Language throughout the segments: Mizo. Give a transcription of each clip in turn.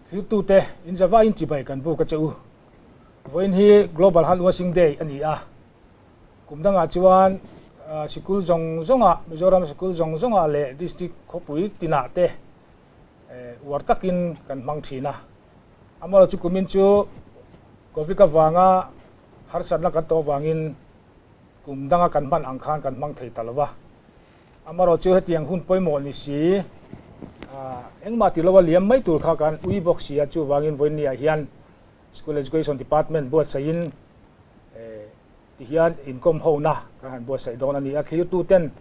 Thirtute in zavaiin chibai kan buk a che u. Vawiin hi Global Hand Washing Day a ni a. Kum dangah chuan sikul zawng zawngah, Mizoram sikul zawng zawngah leh district khawpui tinah te uar takin kan hmang thin a. Amaherawhchu kumin chu Covid avanga harsatna kan tawh avangin kum danga kan hman ang khan kan hmang thei ta lo va. Amaherawhchu hetiang hun pawimawh ni si, engmah ti loa liam mai tur kha kan ui bawk si a, chuvangin vawiinniah hian School Education Department buatsaihin tihian inkawm hona kan han buatsaih dawn a ni a, thlirtuten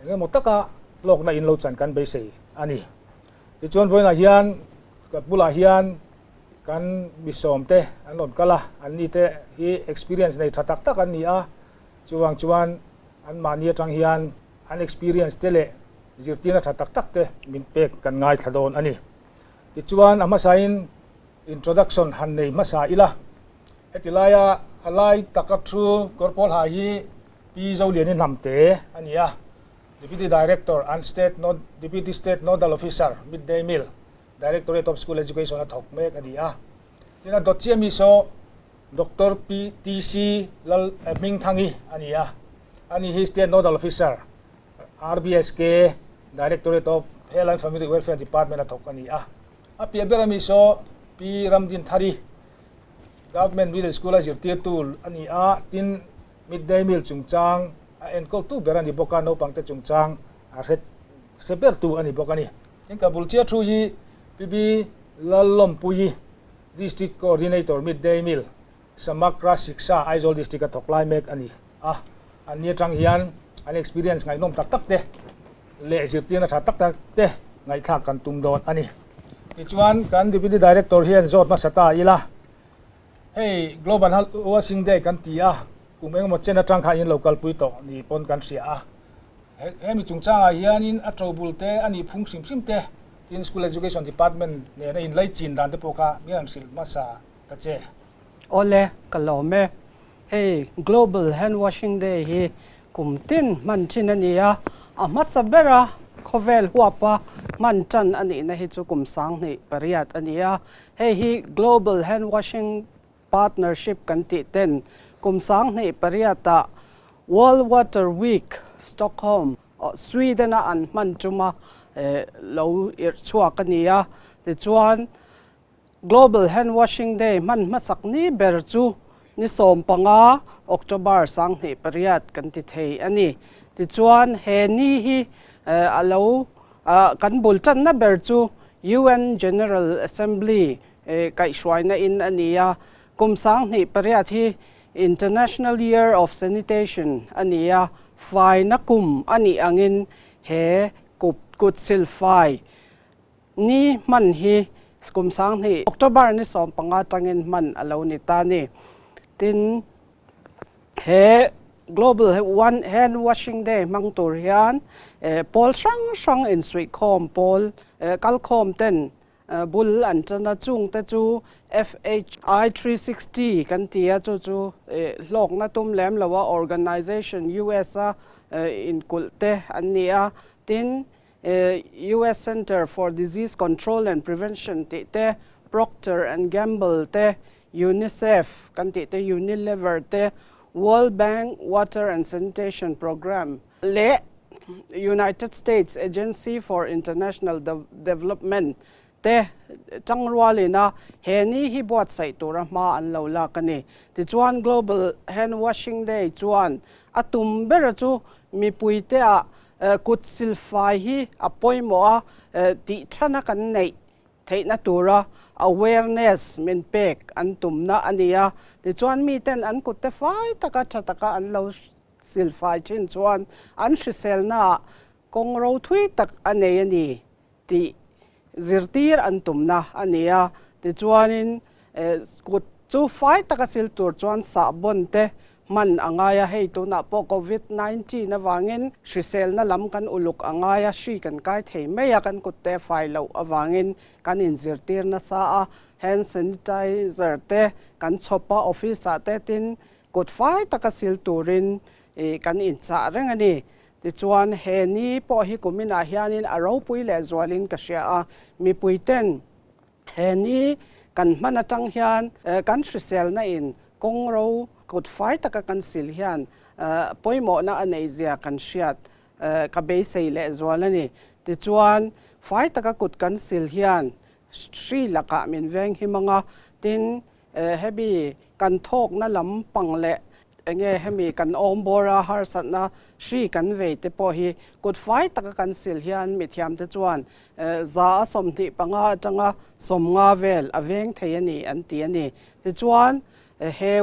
eng emaw taka hlawkna in lo chan kan beisei a ni. Tichuan vawiinah hian ka bulah hian kan mi sawmte an rawn kal a, anni te hi experience nei tha tak tak an ni a, chuvang chuan anmahni atang hian an experience te leh zirtirna tha tak tak te min pek kan ngaithla dawn a ni. Tichuan a hmasain Introduction han nei hmasa ila, heti laia a lai taka thu kawr pawl ha hi Pi Zoliani Hnamte a ni a, Deputy Director and State Deputy State Nodal Officer, Mid Day Meal, Directorate of School Education a thawk mek a ni a. Tin a dawt chiah mi saw Doctor Pi TC Lal Hmingthangi a ni a, ani hi State Nodal Officer, RBSK, Directorate of Health and Family Welfare Department a thawk a ni a. A piah ber ami saw Pi Ramdinthari, Government Middle School a zirtirtu a ni a, tin Midday Meal chungchang a enkawltu ber a ni bawk a, naupangte chungchang a hre hre bertu a ni bawk a ni. Tin ka bul chiah thu hi Pi B Lallawmpuii, District Coordinator Midday Meal, Samagra Shiksha, Aizawl District a thawk lai mek a ni a, an ni atang hian an experience ngaihnawm tak tak te leh zirtirna tha tak tak te ngaihthlak kan tum dawn a ni. Tichuan kan Deputy Director hian zawt hmasa ta ila, hei Global Health Washing Day kan ti a, kum engemaw chen atang khan in lo kalpui tawh ni pawn kan hria a, hemi chungchangah hianin a tobul te a nih phung hrim hrim te, tin School Education Department nena inlaichin dan te pawh kha min han hrilh hmasa ta che. Awle, ka lawm e. Hei Global Hand Washing Day hi kum tin hman thin a ni a, a hmasa bera khawvel huapa hman tan a nihna hi chu kum 2008 a ni a. Hei hi Global Hand Washing Partnership kan tih ten kum 2008 ah World Water Week Stockholm, Sweden a an hman tuma lo irh chhuak a ni a. Tichuan Global Hand Washing Day hman hmasak ni ber chu ni 15 October 2008 kan ti thei a ni. Tichuan he ni hi a lo kan bul tanna ber chu UN General Assembly kaihhruaina in a ni a. Kum 2008 hi International Year of Sanitation a ni a, faina kum a nih angin he kut silfai Ni hman hi kum 2000 October ni 15 tangin hman a lo ni ta ni. Tin, he Global One Hand Washing Day hmang tur hian pawl hrang hrang insuihkhawm pawl kalkhawm ten bul an tan a, chung te chu FHI 360 kan ti a, chu chu hlawkna tum lem lo a organization US a inkulh te an ni a. Tin, US Center for Disease Control and Prevention tih te, Procter and Gamble te, UNICEF kan tih te, Unilever te, World Bank Water and Sanitation Program leh United States Agency for International Development te tangrualin a he ni hi buatsaih tura hma an lo lak a ni. Tichuan Global Hand Washing Day chuan a tum bera chu mipuite ah Kut silfai hi a pawimawh a, tih thana kan neih theihna tura awareness min pek an tumna a ni a. Tichuan miten an kutte fai taka tha taka an lo silfai thin chuan an hriselnaah kawng ro thui tak a nei a ni tih zirtir an tumna a ni a. Tichuanin kut chu fai taka sil tur chuan sahbawn te hman a ngai a, hei tunah pawh Covid 19 avangin hriselna lam kan uluk a ngai a, hri kan kai thei mai a, kan kut te fai loh avangin kan inzirtir nasa a, hand sanitizer te kan chhawp a, office ah te tin kut fai taka sil turin kan inchah reng a ni. Tichuan he ni pawh hi kuminah hianin a ropui leh zualin ka hria a, mipuiten. He ni kan hman atang hian kan hriselna in kawngro kut fai taka kan sil hian pawimawhna a neih zia kan hriat ka beisei lehzual a ni. Tichuan, fai taka kut kan sil hian hri lakah min veng him ang a, tin, hemi kan thawkna lam pang leh enge hemi kan awm bawra harsatna hri kan vei te pawh hi kut fai taka kan sil hian mithiamte chuan 125 atanga 50 vel a veng thei a ni an ti a ni. Tichuan, he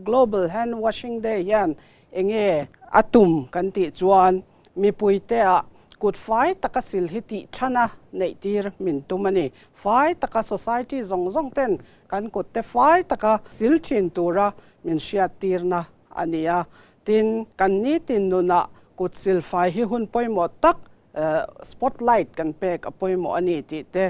Global Hand Washing Day hian enge a tum kan tih chuan mipuite ah kut fai taka sil hi tih than a neih tir min tum a ni. Fai taka society zawng zawng ten kan kut te fai taka sil thin tura min hriat tirna a ni a. Tin, kan nitin nunah kut sil fai hi hun pawimawh tak spotlight kan pek a pawimawh a ni tih te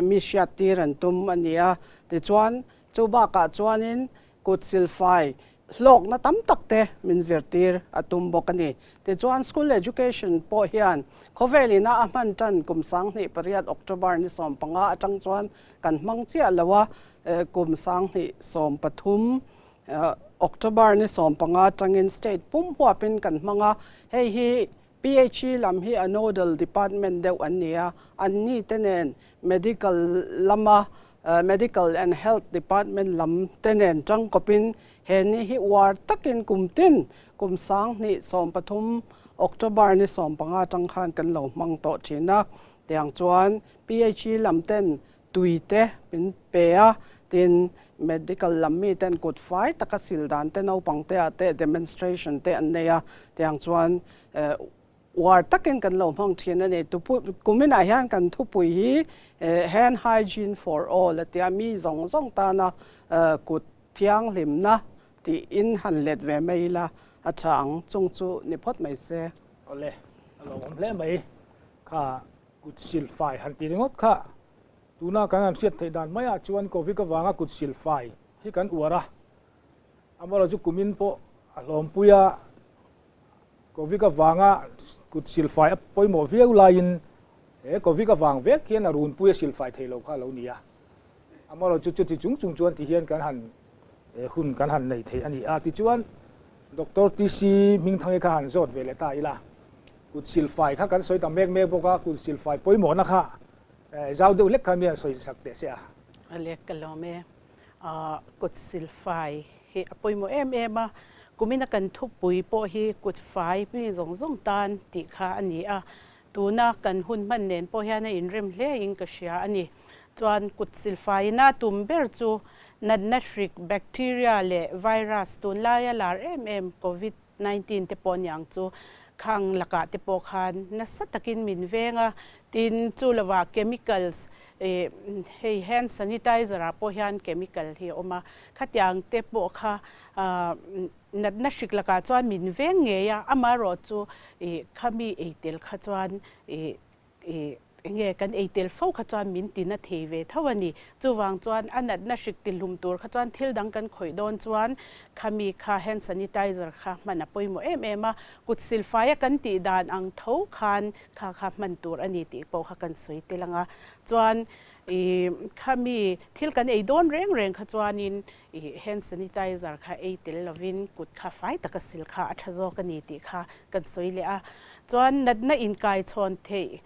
mi hriat tir an tum a ni a. Tichuan, chu bakah chuanin kut sil fai hlawkna tam tak te min zirtir a tum bawk a ni. Tichuan School Education pawh hian khawvel ina a hman tan kum 2008 October ni 15 atang chuan kan hmang chiah lo a, kum 2013 October ni 15 atangin state pum huapin kan hmang a, hei hi PHE lam hi a nodal department deuh an ni a, an ni te nen medical lama Medical and Health Department lam te nen tangkawpin he ni hi uar takin kum tin kum 2013 October ni 15 atang khan kan lo hmang tawh thin a. Tiang chuan PHE lam ten tui te min pe a, tin medical lam mi ten kut fai taka sil dan te naupang te ah te demonstration te an nei a, tiang chuan Uar takin kan lo hmang thin a ni. Kuminah hian kan thupui hi Hand Hygiene for All a tia, mi zawng zawng tana kut thianghlimna tiin han let ve mai ila a tha ang, chung chu ni phawt mai se. Awle, a lo awm hle mai. Kha kut silfai han ti ringawt kha tuna kan han hriat theih dan maiah chuan Covid avanga kut silfai hi kan uar a, amaherawhchu kumin pawh a hlawmpui a. Covid avanga kut silfai a pawimawh viau laiin he Covid avang vek hian a runpui a silfai thei lo kha a lo ni a. Amaherawhchu chuti chung chung chuan ti hian kan han hun kan han nei thei a ni a. Tichuan Doctor TC Hmingthangi kha han zawt ve leh ta ila, kut silfai kha kan sawi ta mek mek bawk a, kut silfai pawimawhna kha zau deuh hlek kha mi han sawi sak teh se a. A lek ka lawm e. Kut silfai hi a pawimawh em em a, kumina kan thupui pawh hi kut fai mi zawng zawng tan tih kha a ni a, tuna kan hun hman nen pawh hian a inrem hle in ka hria a ni. Chuan kut silfaiin a tum ber chu natna hrik, bacteria leh virus tunlaia lar em em covid 19 te pawh niang chu khang lakah te pawh khan nasa takin min veng a, tin chu lovah chemicals ih hei hand sanitizer ah pawh hian chemical hi a awm a, khatiang te pawh kha ah natna hrik lakah chuan min veng ngei a, amaherawh chu ih khami eitel kha chuan ih ih Enge kan ei tel fo kha chuan min ti na thei ve tho a ni. Chuvang chuan a natna hrik ti hlum tur kha chuan thil dang kan khawih dawn chuan khami kha hand sanitizer kha hman a pawimawh em em a. Kut silfaia kan tih dan ang tho khan kha kha hman tur a ni tih pawh kha kan sawi tel ang a. Chuan ih khami thil kan ei dawn reng reng kha chuanin ih hand sanitizer kha ei tel lovin kut kha fai taka sil kha a tha zawk a ni tih kha kan sawi leh a. Chuan natna inkaichhawn theih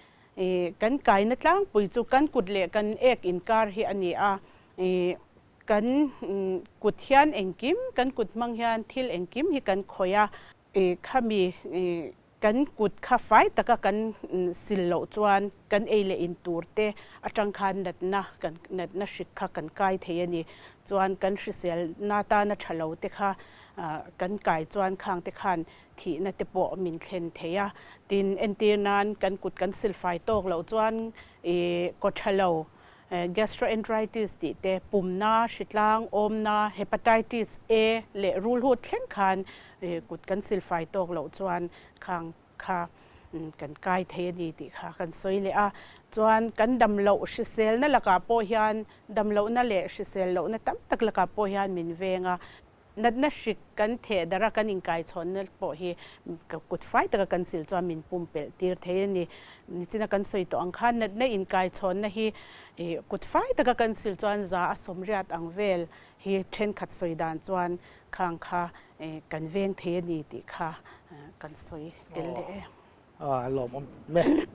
kan kaina tlangpui chu kan kut leh kan ek inkar hi a ni a. Kan kut hian engkim, kan kut hmang hian thil engkim hi kan khawih a. Khami kan kut kha fai taka kan sil loh chuan kan ei leh in tur te atang khan natna kan natna hrik kha kan kai thei a ni. Chuan kan hriselna tana tha lo te kha kan kai chuan khang te khan Thihna te pawh min thlen thei a, tin entir nan kan kut kan silfai tawk loh chuan ih kaw tha lo, gastroenteritis tih te, pumna, hritlang, awmna, hepatitis A leh rulhut thleng khan kut kan silfai tawk loh chuan khang kha kan kai thei a ni tih kha kan sawi leh a. Chuan kan damloh hriselna lakah pawh hian damlohna leh hrisel lohna tam tak lakah pawh hian min veng a. Natna hrik kan theh darh a kan inkaichhawnna pawh hi kut fai taka kan sil chuan min pumpelh tir thei a ni. Nichina kan sawi tawh ang khan natna inkaichhawnna hi kut fai taka kan sil chuan 180 ang vel hi thenkhat sawi dan chuan khang kha kan veng thei a ni tih kha kan sawi tel leh e. A lawmawm e.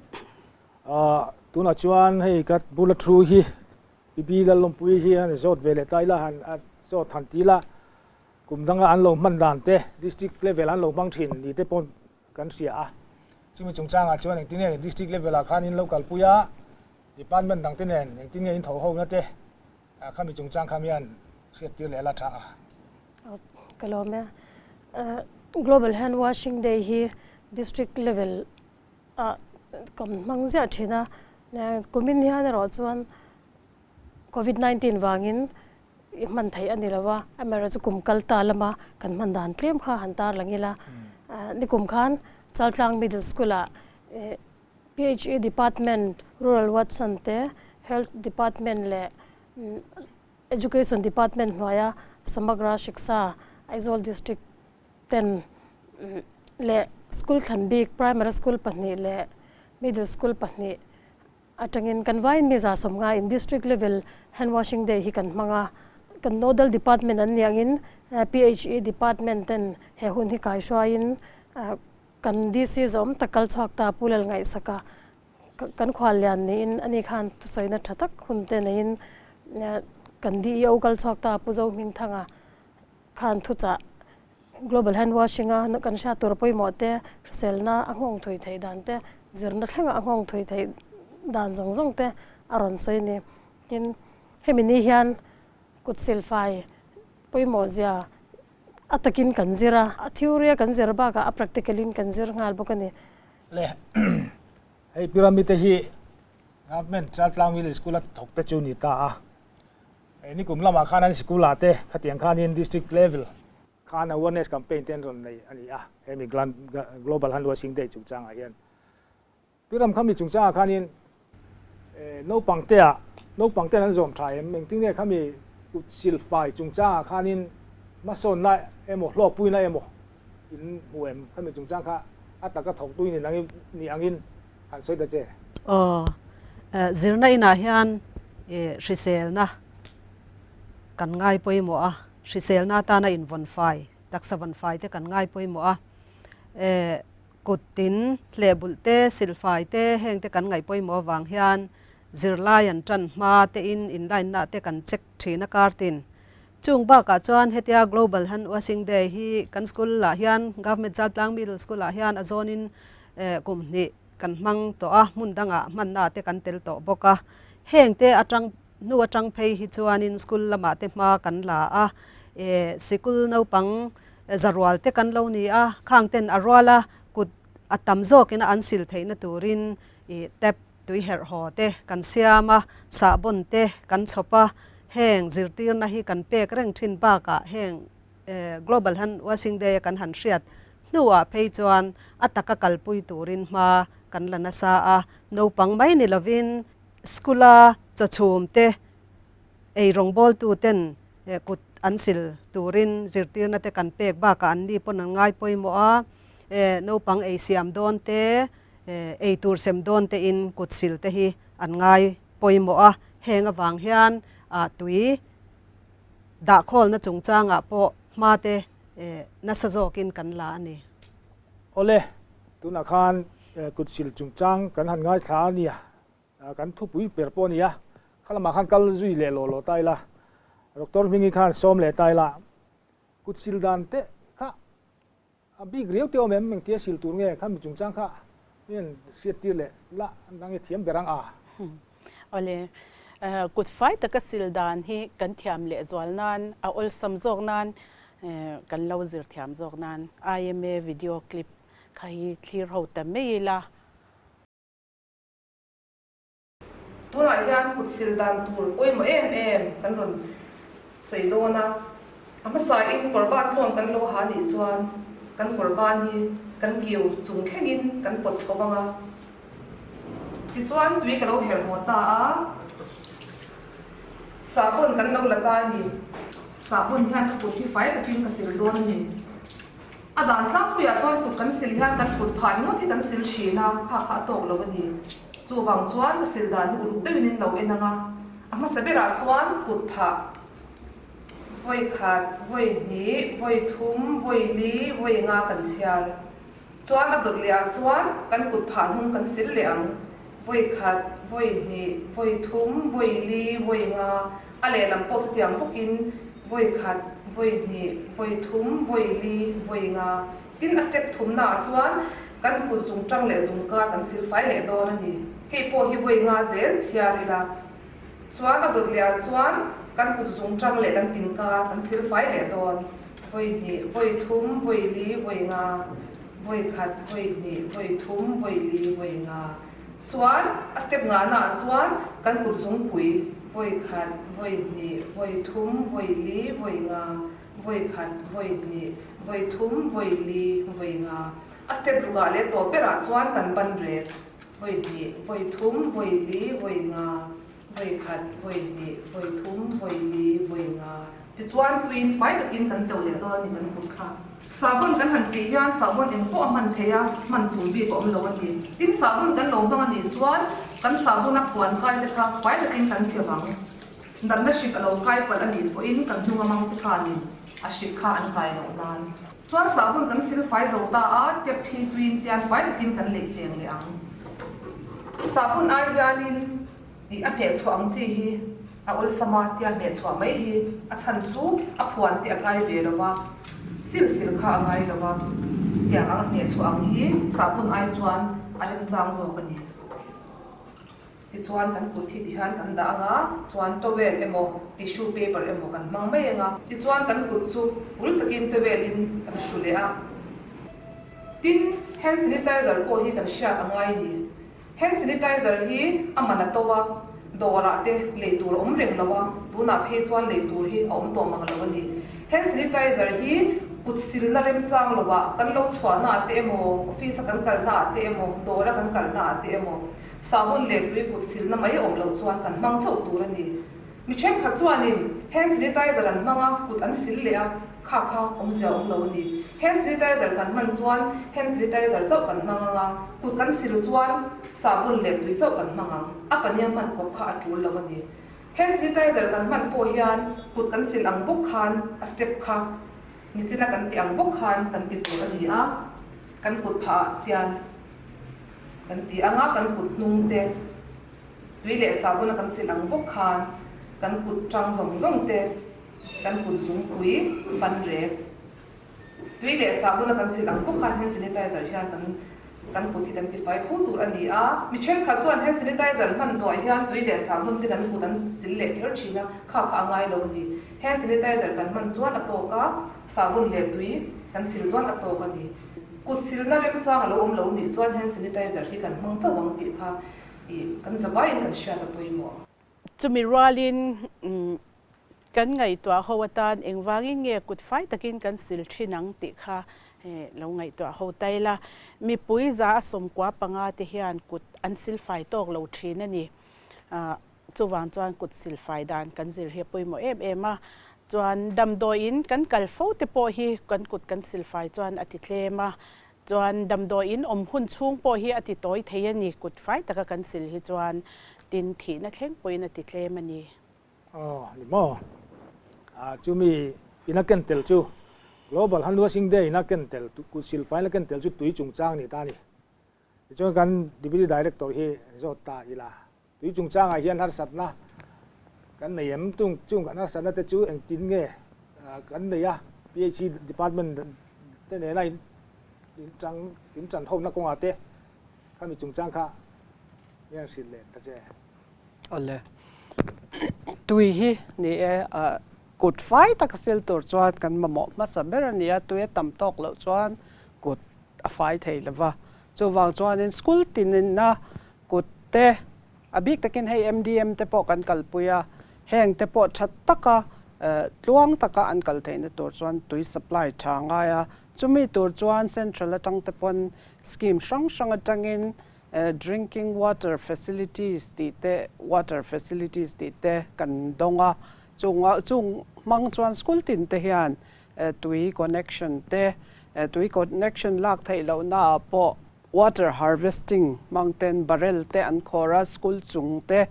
Tunah chuan hei ka bula thu hi Bibi Lalawmpuii hi han zawt ve leh ta ila, han zawt han ti ila, kum danga an lo hman dan te, district level an lo hmang thin ni te pawh kan hria a. Chumi chungchangah chuan engtin nge district level ah khan in lo kalpui a, department dang te nen engtin nge in tho ho na te khami chungchang kha mian hriat tir leh la tha a. Ka lawm e. Global Hand Washing Day hi district level ah kan hmang ziah thin a, kumin hian erawh chuan Covid 19 vangin i hman theih a ni lo a, amaherawhchu kum kal ta lama kan hman dan tlem kha han tar lang ila, nikum khan Chaltlang Middle School ah PHE Department, Rural Watson te, Health Department leh Education Department hnuaia Samagra Shiksha Aizawl District ten leh school thlan bik primary school pahnih leh middle school pahnih atangin kan vain mi 150 in district level hand washing day hi kan hmang a. Kan nodal department an nih angin PHE department ten he hun hi kaihruaiin kan DC zawm tak kal chhuak ta Pu Lalngaihsaka kan khuallian niin ani khan thusawina tha tak hun te neiin kan DEO kal chhuak ta Pu Zohmingthanga Khan thuchah Global Hand Washing a kan hriat tur pawimawh te, hriselna a nghawng thui theih dan te, zirna thlenga a nghawng thui theih dan zawng zawng te a rawn sawi a ni. Tin, hemi ni hian kut silfai pawimawh zia a takin kan zir a, a theory a kan zir bakah a practical in kan zir nghal bawk a ni. Le, hei pyramid te hi Government Chaltlang Middle School a thawk te chu ni ta a. Nikum lamah khan an sikul ah te khatiang khanin district level khan awareness campaign te an rawn nei a ni a, hemi Global Hand Washing Day chungchangah hian. Tuiram khami chungchangah khanin naupang te ah naupang ten an zawm tha em, engtin nge khami kut silfai chungchangah khanin hmasawnna emaw hlawkpuina emaw in hmu em, khami chungchang kha a taka thawktu in ni angin han sawi ta che. Aw, zirna inah hian hriselna kan ngai pawimawh a, hriselna atana invawn fai, taksa vawn fai te kan ngai pawimawh a, kut tin hlehbulh te, silfai te heng te kan ngaih pawimawh avang hian zirlai an tan hma te in inline na te kan check thin a kar tin. Chung bakah chuan hetia Global Hand Washing Day hi kan school ah hian Government Chaltlang Middle School ah hian a zawnin kum hnih kan hmang tawh a, hmun dangah hmanna te kan tel tawh bawk a. Heng te atang hnu atang phei hi chuanin school lamah te hma kan la a, sikul naupang zarual te kan lo ni a, khang ten a rual a, kut a tam zawkin a an sil theihna turin tap tui herh haw te kan siam a, sahbawn te kan chhawp a, heng zirtirna hi kan pek reng thin bakah heng Global Hand Washing Day a kan han hriat hnuah phei chuan a taka kalpui turin hma kan la nasa a, naupang mai ni lovin school-a chawchhum te ei rawngbawltu ten kut an sil turin zirtirna te kan pek bakah an ni pawn an ngai pawimawh a, naupang ei siam dawn te, ei tur sem dawn tein kut sil te hi an ngai pawimawh a, heng avang hian tui Dahkhawlna chungchangah pawh hma te nasa zawkin kan la a ni. Awle, tunah khan kutsil chungchang kan han ngaithla a nia, kan thupui ber pawh a nia, kha lamah khan kal zui leh lawh lawh ta ila, Doctor Hmingi khan sawm leh ta ila, kutsil dan te kha a bik riau te awm em, engtia sil tur nge kha mi chungchang kha hian hriat tir leh la nang i thiam ber ang a. Awle, kut fai taka sil dan hi kan thiam leh zual nan, a awlsam zawk nan, kan lo zir thiam zawk nan IMA video clip kha hi thlir ho ta mai ila. Tunah hian kut sil dan tur pawimawh em em kan rawn sawi dawn a, a hmasain kawrban tlawn kan lo ha nih chuan kan kawrban hi kan kiu chung thlengin kan pawt chho vang a. Tichuan tui ka lo herh haw ta a, sahbawn kan lo la ta a ni. Sahbawn hian ka kut hi fai takin ka sil dawn a ni. A dan tlangpuiah chuan kut kan sil hian kan kut phah ringawt hi kan sil thin a, kha kha a tawk lo a ni. Chuvang chuan ka sil dan hi uluk deuhin in lo en ang a, a hmasa berah chuan kut phah vawi khat, vawi hnih, vawi thum, vawi li, vawi nga kan chhiar. Chuan a dawt leh ah chuan kan kut phah hnung kan sil leh ang. Vawi khat, vawi hnih, vawi thum, vawi li, vawi nga, a lehlam pawh chutiang bawkin vawi khat, vawi hnih, vawi thum, vawi li, vawi nga. Tin a step thumna ah chuan kan kut zung tang leh zung kar kan sil fai leh dawn a ni. Hei pawh hi vawi nga zel chhiar ila. Chuan a dawt leh ah chuan kan kut zung tang leh kan tin kar kan sil fai leh dawn. Vawi hnih, vawi thum, vawi li, vawi nga, vawi khat, vawi hnih, vawi thum, vawi li, vawi nga. Chuan a step ngahna ah chuan kan kut zungpui, vawi khat, vawi hnih, vawi thum, vawi li, vawi nga, vawi khat, vawi hnih, vawi thum, vawi li, vawi nga. A step rukah leh tawp berah chuan kan ban rek, vawi hnih, vawi thum, vawi li, vawi nga. Vawi khat, vawi hnih, vawi thum, vawi li, vawi nga. Tichuan tuiin fai takin kan tleuh leh dawn a ni kan kut kha. Sahbawn kan han tih hian sahbawn eng pawh a hman thei a, hman tur bik a awm lo a ni. Tin sahbawn kan lo hmang a nih chuan kan sahbawna puan kai te kha fai takin kan tleuh ang. Natna hrik a lo kai palh a nih pawhin kan hnung a mang te khanin a hrik kha an kai loh nan. Chuan sahbawn kan sil fai zo ta a, tap hi tuiin tian fai takin kan leih tleng leh ang. Sahbawn ai hianin Tih a hmeh chhuah ang chi hi a awlsam a, tia hmeh chhuah mai hi a chhan chu a phuan te a kai ve lo va, sil sil kha a ngai lo va, tiang ang a hmeh chhuah ang hi sahpun ai chuan a remchang zawk a ni. Tichuan kan kut hi tihian kan dah ang a, chuan towel emaw tissue paper emaw kan hmang mai ang a, tichuan kan kut chu hul takin towel in kan hru leh a. Tin, hand sanitizer pawh hi kan hriat a ngai a ni. Hand sanitizer hi a man a to a, dawrah te lei tur a awm reng lo a, tunah phei chuan lei tur hi a awm tawh mang lo a ni. Hand sanitizer hi kut silna remchang loah kan lo chhuahna ah te emaw, office a kan kalna ah te emaw, dawra kan kalna ah te emaw, sahbawn leh tui kut silna mai a awm loh chuan kan hmang chauh tur a ni. Mi thenkhat chuanin hand sanitizer an hmang a, kut an sil leh a, kha kha awmzia awm lo a ni. Hand sanitizer kan hman chuan hand sanitizer chauh kan hmang ang a, kut kan sil chuan sahbawn leh tui chauh kan hmang ang. A pania hman kawp kha a tul lo a ni. Hand sanitizer kan hman pawh hian kut kan sil ang bawk khan a step kha nichina kan ti ang bawk khan kan ti tur a ni a, kan kut phah ah tian kan ti ang a, kan kut hnung te. Tui leh sahbuna kan sil ang bawk khan kan kut tang zawng zawng te, kan kut zungpui ban rek. Tui leh sahbuna kan sil ang bawk khan hand sanitizer hian kan kan kut hi kan tifai tho tur a ni a. Mi thenkhat chuan hand sanitizer hman zawh hian tui leh sahbun ten an kut an sil leh kher thin a, kha kha a ngai lo a ni. Hand sanitizer kan hman chuan a tawk a, sahbun leh tui kan sil chuan a tawk a ni. Kut silna remchang a lo awm lo nih chuan hand sanitizer hi kan hmang chauh ang tih kha I kan zavaiin kan hriat a pawimawh. Chumi rualin kan ngaihtuah ho atan engvangin nge kut fai takin kan sil thin ang tih kha lo ngaihtuah ho ta ila. Mipui za a sawmkua panga te hian kut an sil fai tawk lo thin a ni. Chuvang chuan kut sil fai dan kan zir hi a pawimawh em em a. Chuan damdawiin kan kal fo te pawh hi kan kut kan sil fai chuan a ti tlem a. Chuan damdawi in awm hun chhung pawh hi a ti tawi thei a ni, kut fai taka kan sil hi chuan tin thihna thleng pawhin a ti tlem a ni. Aw ni maw? Ah chumi ina ken tel chu Global Hand Washing Day ina ken tel kut sil faina ken tel chu tui chungchang ni ta a ni. Tichuan kan Deputy Director hi zawt ta ila tui chungchangah hian harsatna kan nei em? Chung chung kan harsatna te chu engtin nge kan nei a? PHE department te nena in in chang in chan hawkna kawngah te khami chungchang kha hian hrilh leh ta che. Awle. Tui hi ni e kut fai taka sil tur chuan kan mamawh hmasa ber a ni a, tui a tam tawk loh chuan kut a fai thei lo va. Chuvang chuanin school tinina kut te, a bik takin hei MDM te pawh kan kalpui a, heng te pawh tha taka tluang taka an kal theihna tur chuan tui supply tha ngai a, chumi tur chuan central atang te pawn scheme hrang hrang atangin drinking water facilities tih te, water facilities tih te kan dawng a. Chung chung hmang chuan school tin te hian tui connection te, tui connection lak theih lohna ah pawh water harvesting hmang ten barrel te an khawr a, school chung te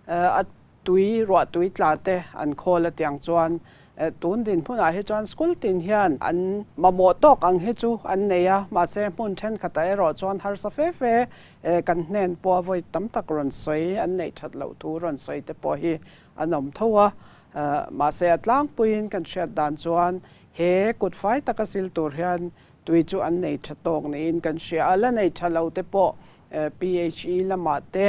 a tui ruah tui tla te an khawl a tiang chuan tun dinhmunah hi chuan school tin hian an mamawh tawk ang hi chu an nei a, mahse hmun thenkhatah erawh chuan harsa fe fe kan hnen pawh a vawi tam tak rawn sawi an neih that loh thu rawn sawi te pawh hi an awm tho a, mahse a tlangpuiin kan hriat dan chuan he kut fai taka sil tur hian tui chu an nei tha tawk niin kan hria a, la nei tha lo te pawh PHE lamah te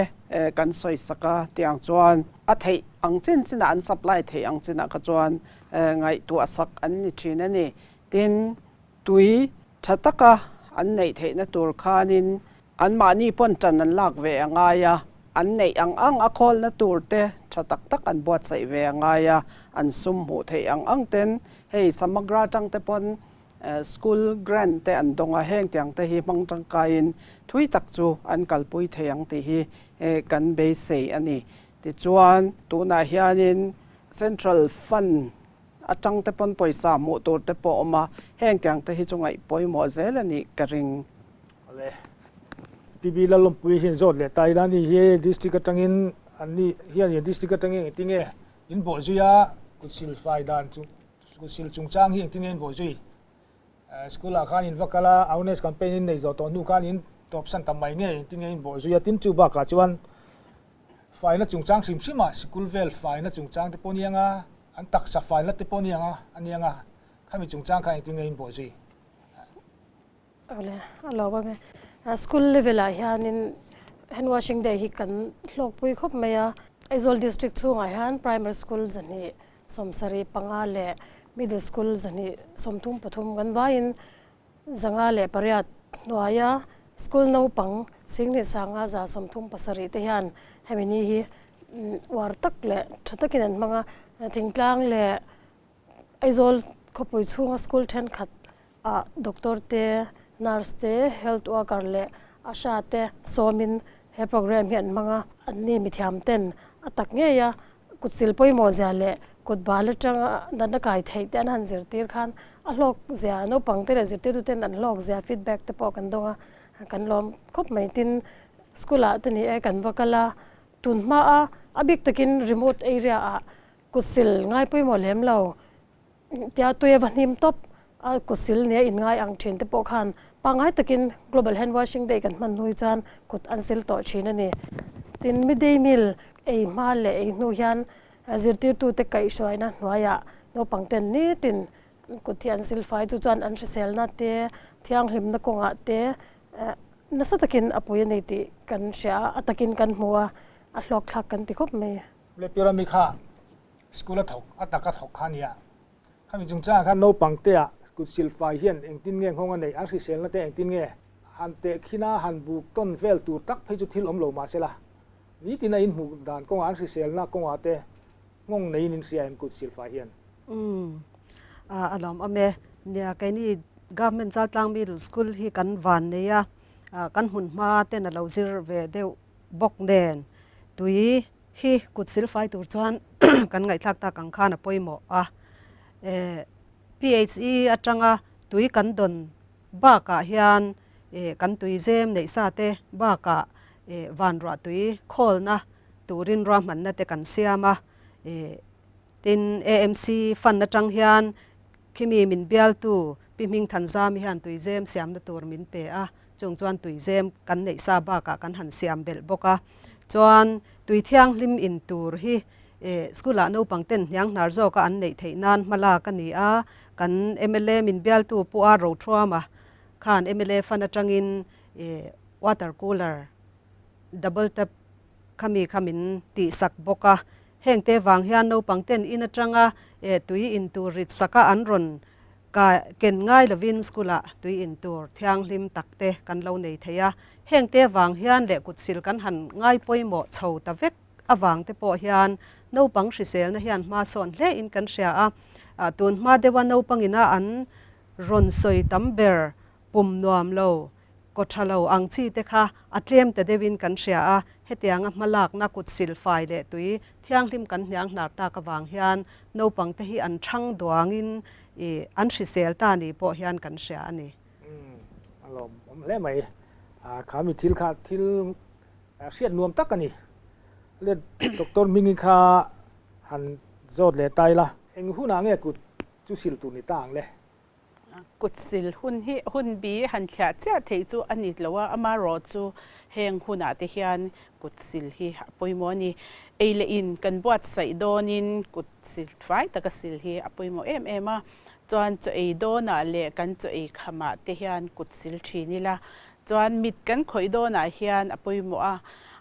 kan sawi sak a, tiang chuan a theih ang chin chinah an supply theih ang chinah kha chuan ngaihtuah sak an ni thin a ni. Tin, tui tha taka an neih theihna tur khanin Anmahni pawn ṭan an lak ve a ngai a, an neih ang ang a khawlna tur te ṭha tak tak an buatsaih ve a ngai a, an sum hmuh theih ang ang ten hei Samagra ṭang te pawn school grant te an dawng a, heng tiang te hi hmang ṭangkaiin thui tak chu an kalpui thei ang tih hi kan beisei a ni. Tichuan, tunah hianin Central Fund aṭang te pawn pawisa hmuh tur te pawh a awm a, heng tiang te hi chu ngaih pawimawh zel a nih ka ring. Awle. PB Lalawmpui hian zawt leh ta ila ni hi district atangin an ni hian in district atangin engtin nge in bawh zui a kut sil fai dan chu kut sil chungchang hi engtin nge in bawh zui school ah khan in va kal a awareness campaign in nei zawh tawh hnu khan in tawp san ta mai nge engtin nge in bawh zui a tin chu bakah chuan faina chungchang hrim hrim ah sikul vel faina chungchang te pawh aniang a an taksa faina te pawh aniang a aniang a khami chungchang kha engtin nge in bawh zui. Awle, a lo awm e. School level ah hianin hand washing day hi kan hlawkpui khawp mai a. Aizawl district chhungah hian primary school 275 leh middle school 233 kan vaiin 508 hnuaia school naupang 25,137 te hian hemi ni hi uar tak leh tha takin an hmang a. Thingtlang leh Aizawl khawpui chhunga school thenkhat ah doctor te, nurse te, health worker leh ASHA te sawmin he program hi an hmang a. Anni mithiam ten a tak ngei a, kut sil pawimawh zia leh kut bal atanga natna kai theih te an han zirtir khan a hlawk zia naupang te leh zirtirtu ten an hlawk zia feedback te pawh kan dawng a, kan lawm khawp mai. Tin, school ah te ni e kan va kal a, tun hma a a bik takin remote area ah Kut sil ngai pawimawh lem lo. Tia tui a va hnim tawp a, kut sil nia in ngai ang thin te pawh khan pangngai takin Global Hand Washing Day kan hman hnui chuan kut an sil tawh thin a ni. Tin, midday meal ei hma leh ei hnu hian zirtirtute kaihhruaina hnuaiah naupang ten nitin kut hi an sil fai. Chu chuan an hriselna te, thianghlimna kawngah te nasa takin a pui a ni tih kan hria a, a takin kan hmu a, a hlawkthlak kan ti khawp mai. Le Pyramid kha school a thawk a tak a thawk kha a nia. Khami chungchangah khan naupang te ah kut silfai hian engtin nge nghawng a neih, an hriselna te engtin nge han teh khin a, han buk tawn vel tur tak phei chu thil awm lo mahsela nitin a inhmuh dan kawngah an hriselna kawngah te nghawng neiin in hria em kut silfai hian. Umm a lawm awm e. Nia keini Government Chaltlang Middle School hi kan van nei a, kan hmun hma ten a lo zir ve deuh bawk nen tui hi kut silfai tur chuan kan ngaihthlak tak ang khan a pawimawh a. PHE atanga tui kan dawn bakah hian kan tui zem neih sa te bakah vanruah tui khawlna turin ruahmanna te kan siam a. Tin, AMC fund atang hian khimi min bialtu Pi Hmingthanzami hian tui zem siamna tur min pe a. Chung chuan tuizem kan neih sa bakah kan han siam belh bawk a. Chuan tui thianghlim in tur hi school ah naupang ten hniang hnar zawka an neih theih nan hma lak a ni a. Kan mla min bialtu Pu Ar Rothuama khan mla fund atangin water cooler double tap khami kha min tihsak bawk a. Heng te vang hian naupang ten in atanga tui in tur rit saka an rawn Ka ken ngai lovin school ah tui in tur thianghlim tak te kan lo nei thei a, heng te vang hian leh kutsil kan han ngai pawimawh chho ta vek avang te pawh hian naupang hriselna hian hma sawn hle in kan hria a, tun hma deuha naupangina an rawn sawi tam ber pum nuam lo. Kawthalo ang chi te kha a tlem ta deuhin kan hria a, hetianga hmalakna kut sil fai leh tui thianghlim kan hniang hnar tak avang hian naupang te hi an thang duangin ih an hrisel ta ni pawh hian kan hria a ni. Umm a lawm awm hle mai. Kha mi thil kha thil hriat nuam tak a ni. Le Doctor Hmingi kha han zawt leh ta ila. Eng hunah nge kut chu sil tur ni ta ang le? Kut sil hun hi hun bi han thliah chiah theih chu a ni lo a, amaherawh chu heng hunah te hian kut sil hi a pawimawh a ni. Ei leh in kan buatsaih dawnin kut sil fai taka sil hi a pawimawh em em a, chuan chaw ei dawnah leh kan chaw ei khamah te hian kut sil thin ila, chuan mit kan khawih dawnah hian a pawimawh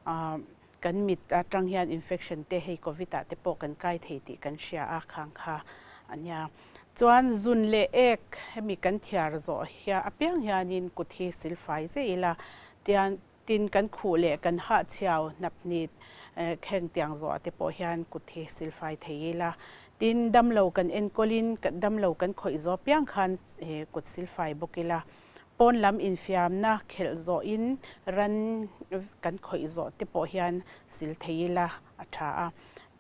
a, kan mit atang hian infection te hei covid ah te pawh kan kai thei tih kan hria a khang kha a nia. Chuan zun leh ek hemi kan thiar zawh hian apiang hianin kut hi silfai zeh ila tian tin kan khuh leh kan hahchhiau hnaphnit kheng tiang zawh ah te pawh hian kut hi silfai thei ila tin damlo kan enkawlin damlo kan khawih zawh apiang khan kut silfai bawk ila pawn lam infiamna khelh zawhin ran kan khawih zawh te pawh hian sil thei ila a tha a.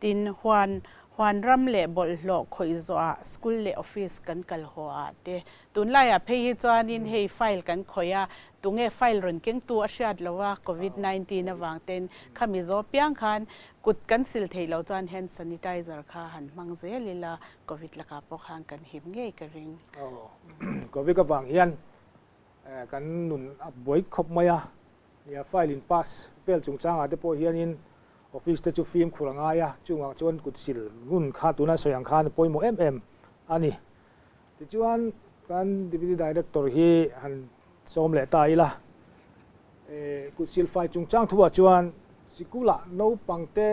Tin, huan, huan ram leh bawlhhlawh khawih zawhah school leh office kan kal haw ah te, tunlaiah phei hi chuanin hei file kan khawih a, tunge file rawn kengtu a hriat lo a, covid 19 avang ten khami zawh piang khan kut kan sil theih loh chuan hand sanitizer kha han hmang zel ila covid lakah pawh khan kan him ngei ka ring. Aw, covid avang hian kan nun a buai khawp mai a, nia file in pass vel chungchangah te pawh hianin Office te chu fimkhur a ngai a, chungah chuan kut sil ngun kha tuna sawi ang khan a pawimawh em em a ni. Tichuan kan Deputy Director hi han sawm leh ta ila, kut sil fai chungchang thuah chuan sikulah naupangte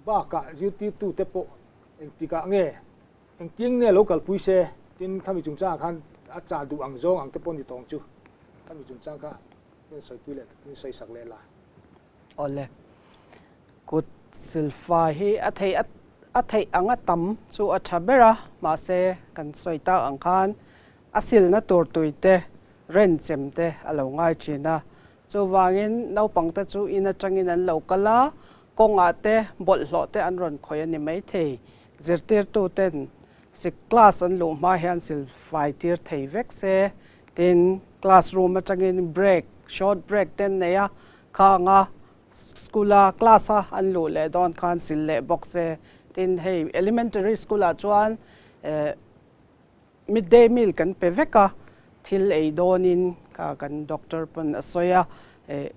bakah zirtirtute pawh engtikah nge, engtin nge lo kalpui se, tin khami chungchangah khan a chah duh ang zawng ang te pawh ni tawng chu khami chungchang kha in sawipui leh in sawisak leh la. Awle, kut silfai hi a theih a theih anga tam chu a tha ber a, mahse kan sawi tak ang khan a silna tur tui te, renchem te a lo ngai thin a. Chuvangin naupang te chu in atangin an lo kal a, kawngah te bawlhhlawh te an rawn khawih a ni maithei. Zirtirtu ten sik class an luh hma hian silfai tir thei vek se, tin classroom atangin break, short break te an nei a, Khanga school a class a an luh leh dawn khan sil leh bawk se. Tin hei elementary school ah chuan midday meal kan pe vek a, thil ei dawnin kha kan doctor pawn a sawi a,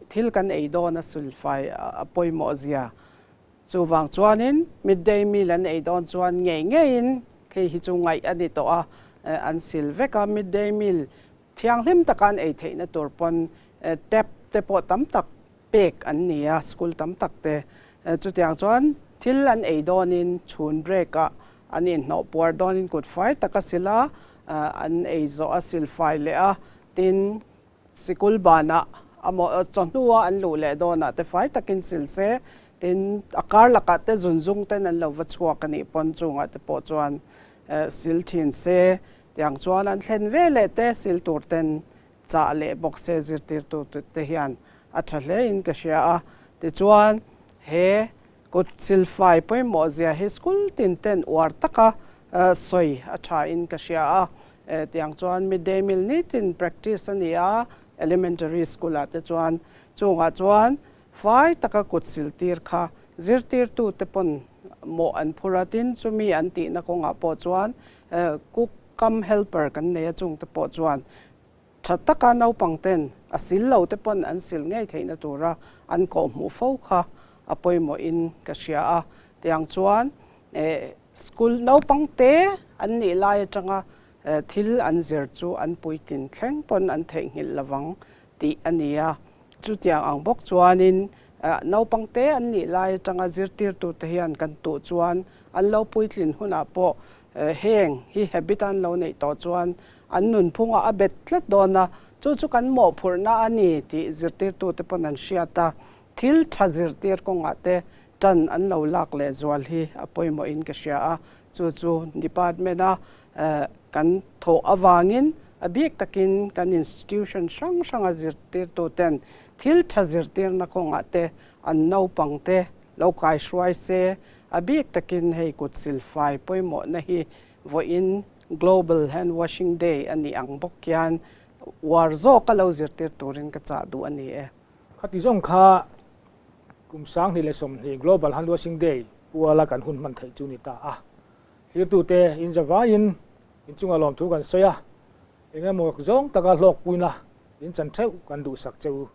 thil kan ei dawn a sulfai a pawimawh zia. Chuvang chuanin midday meal an ei dawn chuan ngei ngeiin hei hi chu ngaih a ni tawh a, an sil vek a midday meal Thianghlim taka an ei theihna tur pawn tap te pawh tam tak pek an ni a, school tam tak te. Chutiang chuan thil an ei dawnin chhun break ah an inhnawh puar dawnin kut fai tak a sil a, an ei zawh a sil fai leh a, tin sikul banah amaw chawhnua an luh leh dawnah te fai takin sil se, tin a kar lakah te zun zung ten an lo va chhuak a nih pawn chungah te pawh chuan sil thin se. Tiang chuan an thlen ve leh te sil tur ten chah leh bawk se zirtirtu te hian a tha hle in ka hria a. Tichuan he kut silfai pawimawh zia hi school tin ten uar taka sawi a tha in ka hria a. Tiang chuan midday meal nitin practice a ni a elementary school ah te chuan chungah chuan Fai taka kut siltir kha zirtirtute pawn mawh an phur a, tin chumi an tihna kawngah pawh chuan cook cum helper kan nei a, chungte pawh chuan tha taka naupang ten a sil lo te pawn an sil ngei theihna tura an kawhhmuh fo kha a pawimawhin ka hria a. Tiang chuan school naupang te an nih lai atanga thil an zir chu an puitlin thleng pawn an theihnghilh lovang tih a ni a. Chutiang ang bawk chuanin naupang te an nih lai atanga zirtirtute hian kan tuh chuan an lo puitlin hunah pawh heng hi habit an lo neih tawh chuan an nunphungah a bet tlat dawn a, chu chu kan mawhphurhna a ni tih zirtirtute pawn an hriat a, thil tha zirtir kawngah te tan an lo lak leh zual hi a pawimawhin ka hria a, chu chu department a kan thawh avangin A bik takin kan institution hrang hranga zirtirtuten thil tha zirtirna kawngah te an naupangte lo kaihruai se, a bik takin hei kut silfai pawimawhna hi vawiin Global Hand Washing Day a nih ang bawk hian uar zawka lo zirtir turin ka chah duh a ni e. Khati zawng kha kum 2020 Global Hand Washing Day puala kan hun hman theih chu ni ta a. Thirtute in zavaiin inchunga lawmthu kan sawi a, eng emaw zawng taka hlawkpuina in chan theuh kan duhsak che u.